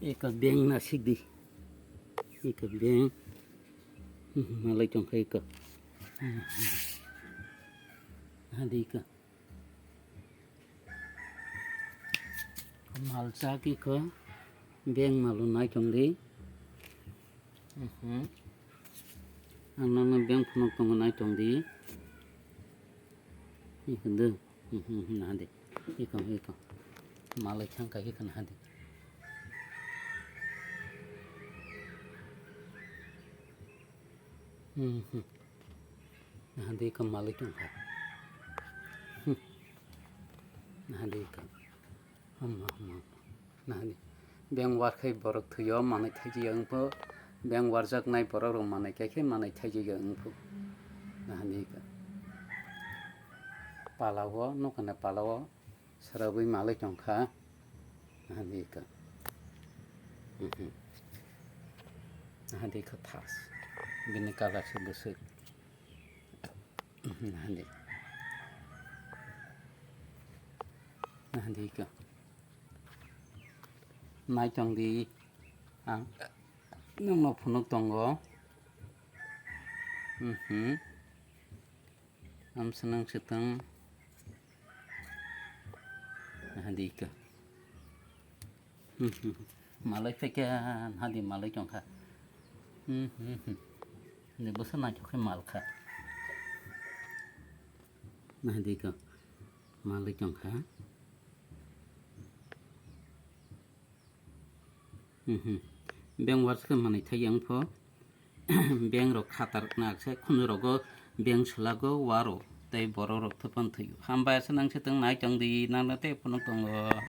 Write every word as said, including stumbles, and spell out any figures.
Eka beng nasik di. Eka beng. Malai tongkha eka. Hadi eka. Malchak eka. Beng malu nai tong di. Mhm. Ang nangno beng phunuk tongo nai tong di. Eka de. Mhm, mhm, naha de. Eka, eka. Malai thang ka eka naha de. Mhm. Naha de eka malai tong kha. Hmm. Naha de eka. Hama, hama, hama. Nahani. Beng warkhai borok thwio manwi thaijak ya wngpho. Beng warjaknai borok rok manwi kaikhe manwi thaijak ya wngpho. Nahani ka. Palao, nokani palao. Sarawi malwi tongkha. Nahani ka. Mhm. Nahani ka thas. Bini colour se bwswk. Mhm, nahani. Nahani ka. Nai tong di, ang nungno phunuk tongo. Mhm. Am swnang sitang. Hadi ka. Mhm. Malai phaikha, hadi malai tongkha. Mhm. Ni bwsa naithok khe malkha. Hadi ka. Malai tongkha. Mhm. Beng warsa khe manwi thai yang pho. Beng rok khatar nak se khunu rogo beng sulago waro tei borok rok thuphan thwiyo. Hambai se nang se tong nai tong di nang na tei phunuk tongo.